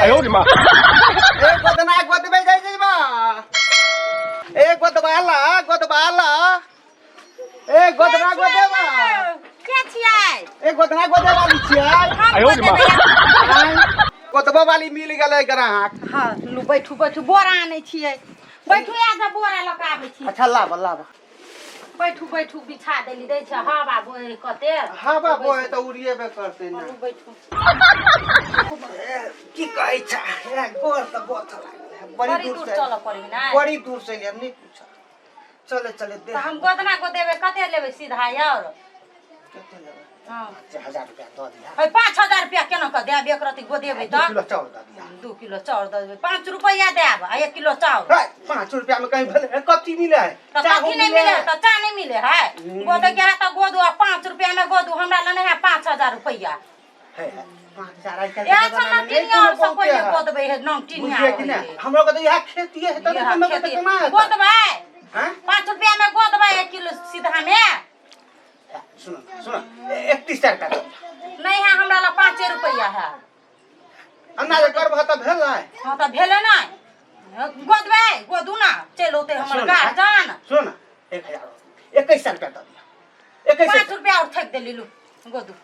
ए गोदना गोदबे जाय जइबा ए गोदबाला गोदबाला ए गोदना गोदेबा के छियै ए गोदना गोदेबा वाली छियै हम गोदेबै। आँय, गोदबा वाली मिल गेलै ग्राहक हँ लू बैठू बैठू बोरा आनै छियै बैठू आ बोरा लऽ कऽ आबै छी अच्छा लाब लाब बैठू बैठू बिछा देली दै छै हवा बहे कते हवा बहे तऽ उड़िएबे करतै ने चलू बैठू की कहै छै हे, गोर तऽ बथ लागल है। बड़ी बड़ी दूर दूर से चलऽ पड़ी ने बड़ी दूर से एलियै हम नहि पूछ चले चले दे तऽ हम गोदना गोदेबै कते लेबै सीधा और कते लेबै हँ 5000 रुपया दऽ दिहा है 5000 रुपया केना कऽ देब एक रत्ती गोदेबै दू तऽ किलो चाउर दऽ दिहा 2 किलो चाउर दऽ देबै 5 रुपैआ देब आ 1 किलो चाउर है, 5 रुपया में कहीं भेलै है, कथी मिले है तऽ चाहो कथी नहि मिले है? तऽ चाह नहि मिले है गोदे के है तऽ गोदू आ 5 रुपया में गोदू हमरा लग नहि है 5000 रुपैआ है, है, 5000 आइ काल्हि इएह के सब जमाना में नमकीन नहि और कोनो सब बहुते पहिले है। गोदबै है नमकीन बुझलियै कि नहि हमरो के तऽ इएह खेतिए है तब ने तऽ केना हेतै गोदबै हैं? 5 रुपया में गोदबै 1 किलो सीधा में सुनो सुनो 31 रुपया दऽ दिहा। नहीं है हमरा लग 5 रुपया है अन्ना जे करबह तऽ भेलै हाँ तऽ भेलै नहि गोदबै गोदू ना चलि औतै हमर सुन, गार्जियन सुन न 1000 21 रुपया दऽ दिहा 21 5 रुपया और थकि देली लू गोदू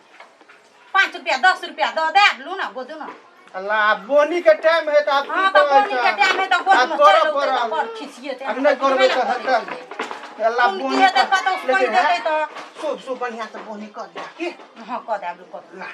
5 रुपया 10 रुपया दऽ देब लू ना गोदू ना अल्लाह आब बोनी के टाइम है तऽ आब हाँ की तऽ कहै बोनी के छै? टाइम है तऽ गोदू आब ना करऽ चलि औतै तऽ पड़ल। बड़ खिसियेतै आब नहि करबै तऽ हेतै अल्लाह कोन की बोनी हेतै कर- कतौ कहि लेकिन देतै है, तऽ शुभ शुभ बढ़िया से बोनी कर दिया की हाँ कऽ देब लू कऽ ला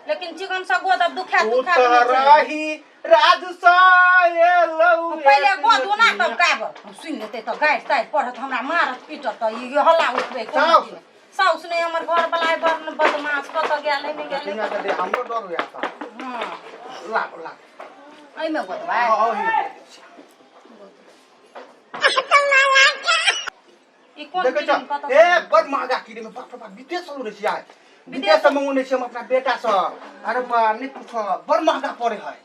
लेकिन चिकन से गोदब दुखा दुखा उतरही राज सएलौ पहिले गोदू ना तब गायब सुनि लेतै तऽ गारि तारि पढ़त हमरा मारत पीटत तऽ ई हल्ला उठबै कोनो साउस। दिन। साउस नहि हमर घर बला है बड़ बदमाश कतऽ गेल है नहि गेल दुनिया के दे हमरो डर होया था हँ ला ला एहिमे गोदबै हाँ, ओहिमे गोदै छी। ई कोन देखै क्रीम छ कतऽ ए बड़ महगा क्रीम है, बाप रे बाप विदेश से लने छियै विदेश से मंगौने छियै हम अपना बेटा से अरे बा नहीं पूछ बड़ महगा पड़े है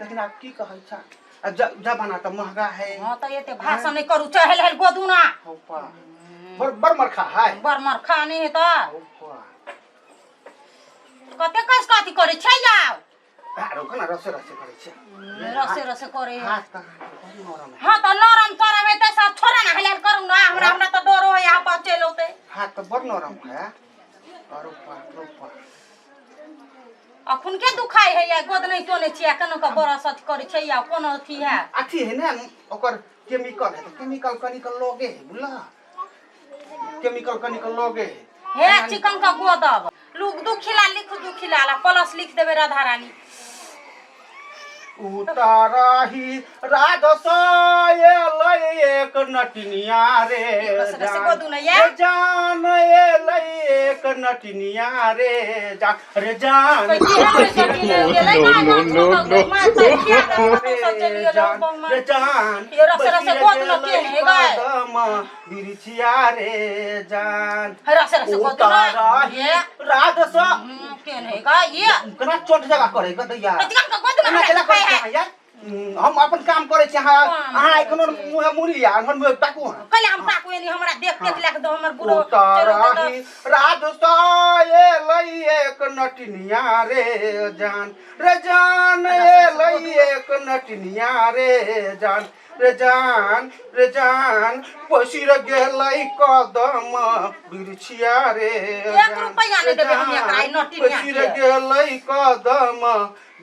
लेकिन आब की कहै छ आ जमाना तऽ महगा है हँ तऽ एते भाषण नहि करू चहल हल गोदू ना हौ पा बड़ बड़ मरखा है बड़ मरखा नहि है तऽ हौ पा कते कस कथी करै छै यार आरो केना रसे रसे करै छै रसे रसे करे हाथ तऽ बड़ी नरम है हाँ तऽ नरम तरम हेतै से छोड़ा ना हलाल करू ना हमरा हमरा तऽ डरो है यहाँ पर चलि औतै हाथ तऽ बड़ नरम है अरे बाप रे बाप अखुन के दुखाइ है या गोद नहि तोने छियै केना कऽ बरस अथी करै छै या कोनो अथी है अथी है ने ओकर केमिकल है तऽ केमिकल कनिक लगे है बुझल केमिकल कनिक लगे है हे चिकन का गोदब लुक दू खिला लिख दू खिला ला प्लस लिख देबै राधा रानी उतारही राध एलै एक नटनिया रे रस रस जान। गोदू ने या। रे जान एलै एक नटनिया रे जान रे जान कोई की हमरे चली गेलै ना No, no, no, रे जान रे जान ये रस रस गोद न के हे गाय। कदम बिरछिया रे जान रस रस गोदू ना उतारही ये राध स के हे गाय ये केना चोट जगह करे गदैया चिकन का गोद एना ना केना खाय करै है छी अहाँ यार हम अपन काम करै छी अहाँ काम अहाँ करै एखनो छी। मुँहे मुड़ी लिअ एखन मुँहे ताकू अहाँ कल हम ताकू एनी हमरा देख देख लए दो हमर बुढ़ो चलो दे दो। उतारही राध एलै एक नटनिया रे जान रे जान एलै एक नटनिया रे जान रे जान रे जान पसिर गेलै कदम बिरछिया रे एक रुपैआ नहि देबै हम एकरा, ई नटिनिया पसिर के। गेलै कदम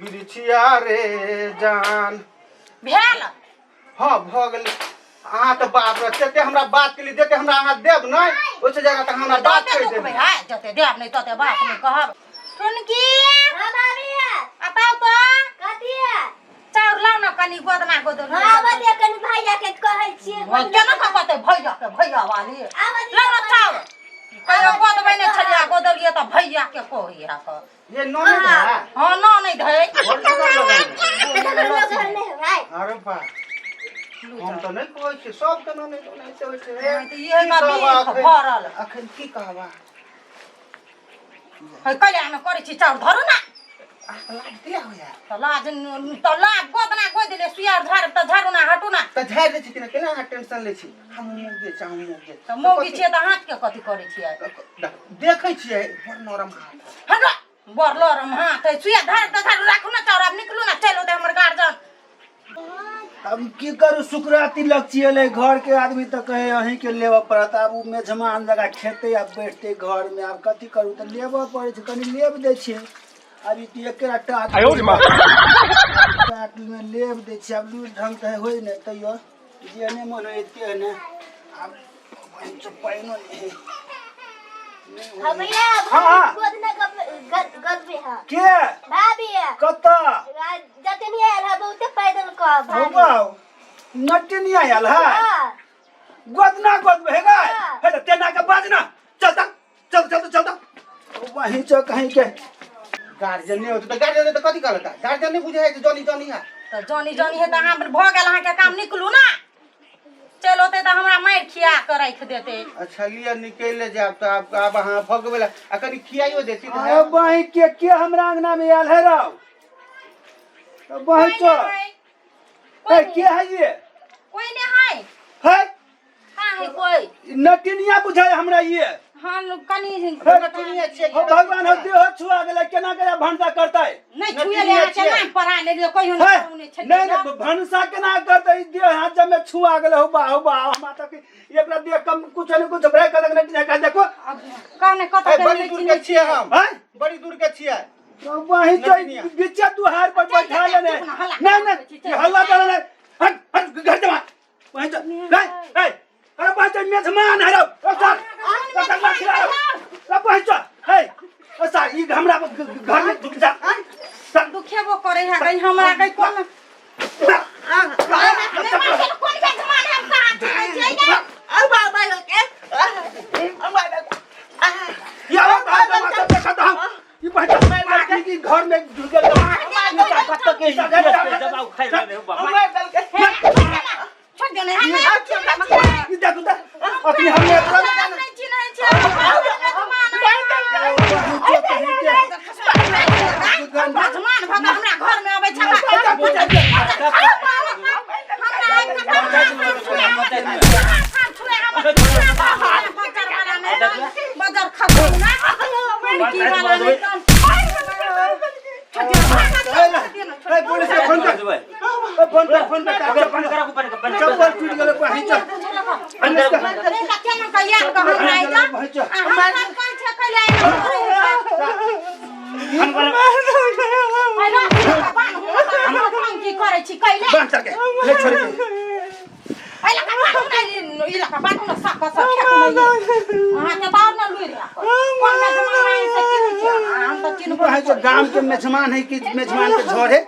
बिरछिया रे जान भेल हाँ भऽ गेलै अहाँ तऽ बाप रे जते हमरा बात केली जते हमरा अहाँ देब नहि ओहिसँ ज्यादा तऽ हमरा बात जते कहि दुखबै देब है जते देब नहि तते बात नहि कहब टुनकी हाँ भाभी बताउ तऽ कथी है चाउर लाउ ने कनि गोदना गोदना हाँ बतिया कनि भैया के कहै छियै केना कऽ कहतै भैया के भैया वाली आबऽ दियौ लाउ ने चाउर कहियो गोदबै नहि छलियै गोदलियै तऽ भैया के कहै है कऽ ये ननद है हाँ ना नहीं धै बड़ सुन्दर लगै है। घर नहि भाई अरे बा हम तऽ नहि कहै छियै सबके ननद ओनाहिते होइ छै हे, तऽ इहे की का कहबा बीख अखन? भरल। अखन की कहबा है कल्याण करै छी चाउर धरू ना अहाँके लाज किया होइया तऽ लाज तऽ लाज गोदना गोदि ले सुइयार झाड़ तऽ झाड़ू ना हटू ना तऽ झाड़ि दै छी कि ना केना अहाँ टेंशन लै छी हम मौगे छी हम मौगे तऽ मौगी छियै तऽ हाथ के कथी करै छियै देखै छियै बड़ नरम हाथ हटो बड़ लरम हाथ है सुइया धर तऽ धर राखू ने चाउर आब निकलू ने चलि होतै हमर गार्जन। अब की करू, सुकराती लग घर के आदमी तऽ कहे अहीं के लेबऽ पड़त। आब ओ मेजमान जगह खेतै आ बैठतै घर में, आब कथी करू, तऽ लेबऽ पड़ै छै, कनि लेब दै छियै। आब ई तऽ एकेटा टाट टाट में लेब दै छियै। आब लूरि ढंग तऽ होइ नहि, तैयो जेहने मन होइ तेहने। आब पानिओ नहि हइ। हाँ भैया। हाँ, हाँ। गोद ना गदबे है। के? भाभी। कतऽ? जतनी आयल है बहुते पैदल कह हौ भाभी। बाउ, नटिनी आयल है? हाँ। गोदना गोद हे गए? हाँ। हे त तेना के बाजना, चल त चल चल चल त वहीं चो कहीं के। गार्जियन नहि होतै तऽ गार्जियन तऽ कथी कहलता? गार्जियन नहि बुझै है जे जनी जनी है। तऽ जनी जनी है तऽ अहाँ भऽ गेल अहाँके काम, निकलू ने। चलि औतै तऽ हमरा मारि खिया कऽ राखि देतै। अच्छा लिअ, निकलि जायब तऽ आब आब अहाँ भगबै लए आ कनि खियाइयो देती तऽ। अरे बहिं के हमरा अंगना में आयल है रौ? बहिं चो ए के है ये? कोई नहीं है। है? कहाँ है कोई? नटिनिया बुझाय हमरा ये। हाँ कनि नटिनिया छियै। हो भगवान, हो देह छुआ गेलै, केना के भनसा करतै? नहि छुएले अहाँके नाम पढ़ा लेलियै कहियो। है? नहि छुएले। नहीं नहीं, भनसा केना करतै? देह हाथ जमे छुआ गेलै। हो बा हो बा, हमरा तक एकरा देह कम कुछ ने कुछ भरे कलक नटिनिया का देखो। कहने कतऽ ए, बड़ी दूर के छियै हम। हैं? बड़ी दूर के छियै। वहीं तो नटिनिया। बीचे दुहार पर बैठा लेने। चुप ना, हल्ला नहीं करै नहीं छी, चल। ये हल्ला कर नहीं, हट हट घर जमा वहीं तो नहीं। ए अरे वहीं तो मेजमान है रो ओ सर, ओ सर, मत खिला रो। ओ वहीं तो हे ओ सर, ई हमरा घर में ढुक जा सर। दुखेबो करे है गई हमरा गई कोन नहि मानके कोन यजमान हम कहाँ चिन्है छियै गे? ये आओ बाहर जमा सब देखा तो हम ई वहीं तो ई घर में ढुक गेल। दबाव खाइ ले बा। हे, छोड़ दियौ ने, हम नहि चिन्है छियै। ई देखू त अखनी हमने हम नहि चिन्है छियै, यजमान यजमान भऽ कऽ हमरा घर में अबै छै। हमरा आबि कऽ हाथ छुए, हमर बजर वाला नहि, बजर खसू ना की वाला नहि। छोड़ दियौ, छोड़ दियौ ने, छोड़ ए पुलिस के फोन कर, ए फोन कर, फोन कर। बंद करा, ऊपर बंद। चप्पल टूट गेलै वहीं चल। दियौ। केना कऽ याद कऽ हमरा आइ जा आ हम सब कहै छै कैले आइ की करै छी कैले? बांध चल के ले, छोड़ के। एहि लऽ कऽ बान्हू ने, ई लऽ कऽ बान्हू ने, सक सक फेकू ने। अहाँके तऽ आओर ने लुरि है। कोन मेजमान है से चिन्है छियै हम तऽ चिन्हबो वहीं जो गाम के मेजमान है कि मेजमान के झोर है।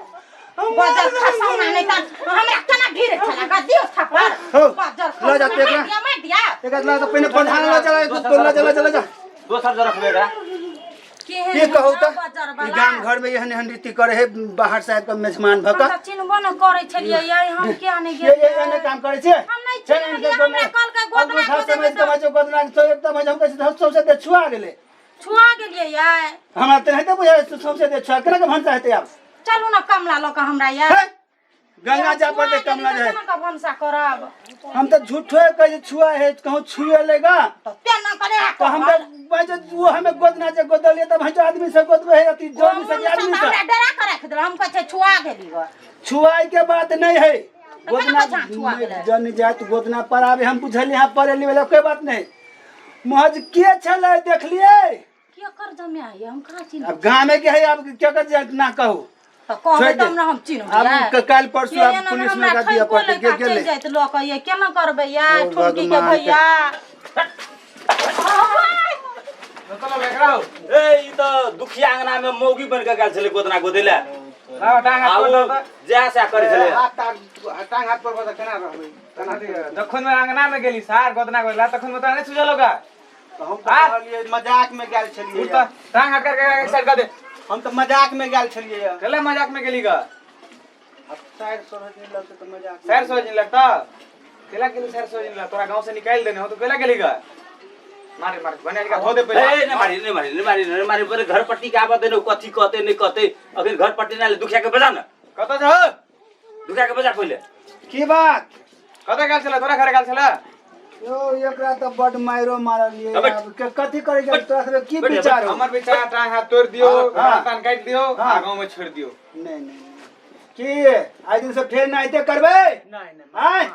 बजर खसौना नहि तऽ हमरा केना भीड़ छलै गा दियौ थप्पड़। हौ, बजर लऽ जा खसौना एकरा। मारि दिया, मारि दिया। एक ला तो पहिने बंधा ला चला तो ला चला चला जा। दोसर जरख बेटा। केहन के कहू तऽ बजर ई बला। गाम घर में एहन एहन रीति करे है बाहर से आबि कऽ मेजमान भऽ हम कऽ। तऽ चिन्हबो ने करै छलियै यै, हम किया नहि ये ये गेलियै? एहने काम करै छै। हम नहि चिन्हलियै, हमरा कहलकै गोदना गोदना गोदना। समझ के बच्चो गोदना सौ एक तऽ हम कहै छी सौंसे देह छुआ गेलै। छुआ गेलियै यै? हमरा तऽ हेतै बुझाइ सौंसे देह छुआ केना के भनसा हेतै आब? चलू ने कमला लऽ कऽ हमरा यै। हे, गंगा जा पड़तै कमला जाए। केना कऽ भनसा करब? हम तऽ झूठो कहै छी छुआ है, कहूँ छुए लेगा। तऽ तेना करे। तऽ हम तऽ भाई वो हमें गोदना जे गोदलिए तऽ भाई आदमी से गोदबे है अति जोनी से आदमी से। हमरा डरा के राखि देलक, हम कहै छै छुआ गेली गो। छुआई के बात नहीं है। केना गोदना बच्चा छुआ गेलै? जन जात गोदना पर आबे हम बुझलिए यहाँ पढ़े वाला कोई बात नहीं। महज के छलै देखलिए? केकर जमे है, हम कहाँ चिन्है? अब गामे के है, अब के कर जात ना कहू। तऽ कहबै छोड़ि तऽ दे। हमरा हम चिन्हबै। अब काल्हि परसू आब पुलिस में लगा दिया पड़तै के चलि गेलै। जाइत लऽ कऽ यै, केना करबै यै? ओ ठुनकी के भगवान के। भैया। ए ई तऽ दुखिया अंगना में मौगी बन के गेल छलै गोदना गोदै लए आ ओ जएह सएह करै छलै। हाथ टांग हाथ पर बता केना रहबै, केना रहबै? जखन में अंगना में गेली सार गोदना गोदला तखन में तोरा नहीं सुझल होगा? तऽ हम तऽ कहलियै मजाक में गेल छलियै। उठ तऽ टांग हाथ करके एक साइड कर दे। हम तऽ मजाक में गेल छलियै। केला मजाक में गेली गा? अब साइड सोरह दिन लगतै तऽ मजाक में। सैर सोच नहीं लगता केला गेली? सैर सोच नहीं लगता, तोरा गांव से निकाल देने हो तो केला गेली गा? मारे मारे बनिया जी का धो दे पहिले। ए नहि मारी, नहि मारी, नहि मारी, नहि मारी। पहिले घर पट्टी के आबऽ दे ने, कथी कहतै नहि कहतै। अखन घर पट्टी नहि दुखिया के बजा ने। कतऽ जाओ? दुखिया के बजा पहिले। की बात? कतऽ गेल छलै? तोरा घरे गेल छलै? यौ एकरा तऽ बड माइरो मारलियै। बैठ। आब के कथी करे के तोरा सबके की बैठ, विचार हो? हमर विचार टांग हाथ तोड़ दियो, हाँ। कान काटि दियो, हाँ। आ गाँव में छोड़ दियो। नहीं नहीं नहीं। की आइ दिन से फेर ना ऐते करबै? नहीं नहीं। आँय?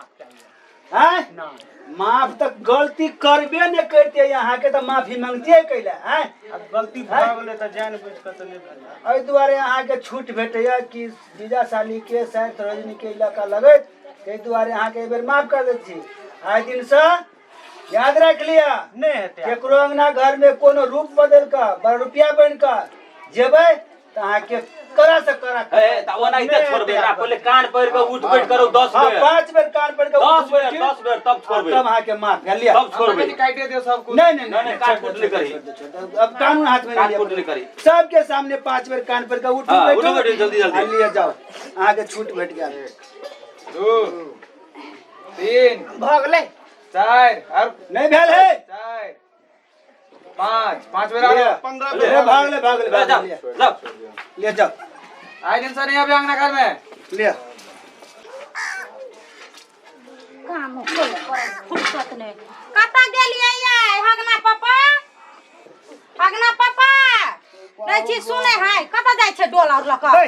आँय? नहीं। माफ तऽ गलती करबे ने करते अहाँके, तऽ माफी मांगतियै कैला? आँय? अब गलती भऽ गेलै तऽ जान बुझि कऽ तऽ नहि भेलै। एहि दुआरे अहाँके छूट भेटैया कि जीजा साली के साथ रजनी के इलाका लगैत, ताहि दुआरे अहाँके एहि बेर माफ कर दै छी। आइ दिनसँ याद राखि लिअ, नहि हेतै। केकरो अंगना घर में कोनो रूप बदल कऽ बड़ रुपया बनि कऽ जेबै तऽ अहाँके कड़ा से कड़ा। ए त ओनाहिते छोड़बै एकरा? पहिले कान पकड़ के उठ बैठ करू 10 बेर। 5 बेर कान पकड़ के 10 उठ बेर, बैठ। 10 बेर, तब छोड़बै। तब अहाँके माफ भेल, लिअ। तब छोड़बै। काटे दियो सब कुछ। नहीं नहीं। नहीं, नहीं, काट कूट नहीं करी। छोड़ दो, छोड़ दो। अब कानून हाथ में काट नहीं कूट लिया। नहीं करी। सबके सामने 5 बेर कान पर के उठू हाँ, बैठू। उठू बैठू, जल्दी, जल्दी। आ लिए जाओ, अहाँके छूट भेट गेल। 2 3 भऽ गेलै। 4 और नहीं भेल है। 4 5, 5 बेर आरो। 15 ले, बेर। भाग ले, भाग ले, भाग जाओ ले। जाओ। ले जाओ। आइ दिन से नहीं अभी अंगना घर में। ले। काम कोइ करे फुर्सत नहि। कतऽ गेलियै यै हगना पापा? हगना पापा नहि छी सुनै है? कतऽ जाइ छै डोल आओर लऽ कऽ? हे,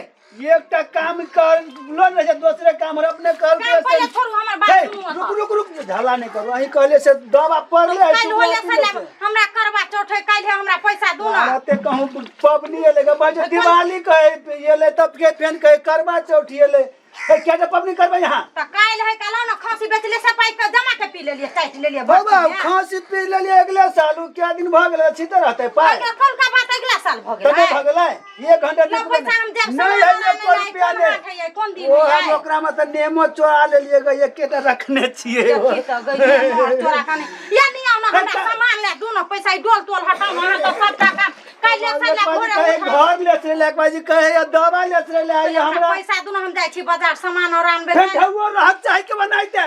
एकटा काम कर लो ने, दोसरे काम और अपने कर। काम पहिले छोड़ू, हमर बात हे, सुनू। रुक एतऽ। रुक रुक, झगड़ा नहीं करू। अहीं कहले से दवा पड़ले है, काल्हि होले से शुरुआती लेब, हमरा करवा चौथ है काल्हि, हमरा पैसा दू ना। रहते कहूँ पबनी एले गे बाजो, दिवाली कहे एले, तब के फेन कहे करवा चौथ एले। हे, क्या जे पबनी करबै यहाँ? तऽ काल्हि है, काल्हि ने खाँसी बेचले से पाइ के जमा के पी लेलियै, चाटि लेलियै। बाबा भरि। खांसी पी लेलियै अगले साल, उ क्या दिन भऽ गेलै छी तऽ रहतै पाइ। कलका बात अगिला साल भऽ तऽ नहि गेलै। भऽ गेलै 1 घंटा। लो पैसा, हम देब। नहीं सामान है आनै एको ला, रुपया कोन नहि। हाट है, कोन दिन ओ है? हम ओकरा में तऽ नेमो चोरा लेलियै गे, एकेटा रखने छियै। देखी तऽ गई मोर चोरा खाने या नहीं आओ ना। हमरा सामान ले दू ना पैसा, ई डोल तोल हटाउ अहाँ तऽ सबटा काम काल्हि से ले भोरे कहे उठाउ। घर ले चले बाजी कहे या दवा ले चले आई हमरा। पैसा दू ना, हम जाइ छी बाजार सामान और आनबै। फेर ढौआ रहक चाही के बनाइते।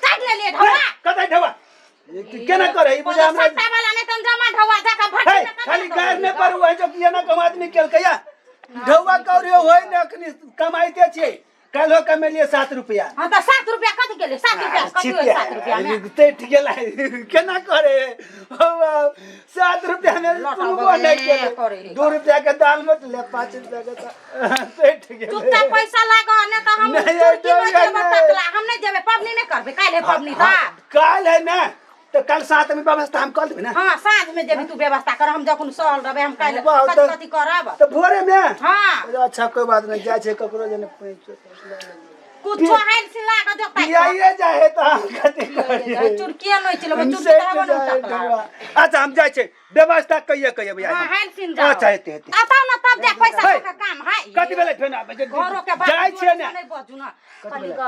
काटि लेलियै ढौआ। कतै ढौआ केना करे ई बुझा हमरा? सट्टा वाला नहि तऽ जमा ढौआ जाके हे भट्टी में कना खाली दऽ गायर देबै? नहि पर वही जो एना कम आदमी केलकै या ढौआ कौड़ी होय ने, अखनी कमाइते छियै, काल्हो कमेलियै 7 रुपया। हाँ तऽ 7 रुपया कथी गेलै? 7 रुपया कथी होइ 7 रुपया में? तेट गेलै, केना करे हौ बाप, 7 रुपया में लौटा सुनबो बगले नहि केलै। करे है। 2 रुपया के दाल मोट ले, 5 रुपया के तऽ तेट गेलै। चुपचाप पैसा लागऽ, नहि तऽ हम नहीं, चुरकी नहीं, नहि जेबै नहीं। तकला। हम नहि जेबै, पबनी नहि करबै काल्हि है पबनी तऽ। काल्हि है ने, तऽ काल्हि 7 में व्यवस्था हम कर देबै ने। हाँ, साँझ में जेबी तू, व्यवस्था कर। हम जखन सहल रहबै, हम काल्हि वाह, कथी कथी करब। तऽ भोरे में। हाँ। अच्छा, कोई बात नहीं, जाइ छै ककरो जने पैंचो। कुछो हाइल से लाग जो ताकि पियाइए जाइ है तऽ हम कथी करियै? चुरकिया नहि चलबै, हम चुरकी सेठ तऽ हेबो ने जाइ तकला। ढौआ। अच्छा, हम जाइ छै, व्यवस्था कहिए कहिए भैया। हाँ, हाइल सिन जाओ। अच्छा, हेतै हेतै। आता ना तब जा, पैसा हे, के काम है। कथी भेलै फेर आबै छै? घरो के बात जाइ छियै ने। नहि बजू ना। कहली ग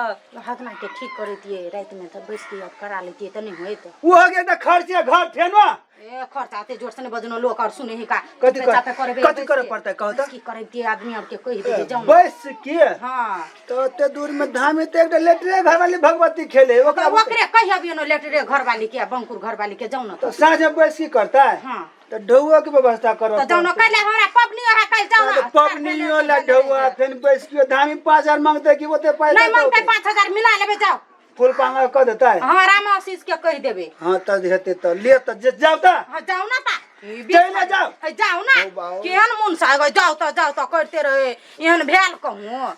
हगना के ठीक करैतियै राति में, तऽ बैस के करा लेतियै तऽ नहि होइत? ओ हो गेल तऽ खर्च घर फेनो। ए खर्चा एते जोर से नहि बजनो, लोक और सुने ही का। कथी चुपे चापे करबै। कथी बैस करे के। पड़तै, कहू तऽ? की करैतियै, आदमी और के कहि दियै, जाउ ना। बैस के। हाँ। तऽ ओते दूर में धाम तऽ एकटा लेटरे घरवाली भगवती खेले तऽ ओकरा। ओकरे कहि अबियौ ने, लेटरे घरवाली के आ बंकुर घरवाली के, जाउ ना। तऽ तऽ साँझ में बैस की करतै? हाँ। तऽ ढौआ के व्यवस्था करऽ। तऽ जाउ ना, काल्हि हमरा पबनी और काल्हि जाउ ना। पबनियो ला ढौआ, फेन बैसकियो, धामी 5000 मांगतै कि ओते पाइ नहि दऽ मांगतै? देतै? 5000 मिला लेबै, जाउ। फूल पांगा कऽ देतै। हाँ, राम आशीष के कहि देबै। हाँ, तऽ हेतै तऽ ले तऽ जे जाउ तऽ। हाँ, जाउ ना ता। चलि जाउ। है, जाउ ना। हौ बाउ। केहन मन से आगे जाउ तऽ जाउ तऽ करते रहे, एहन भेल कहूँ।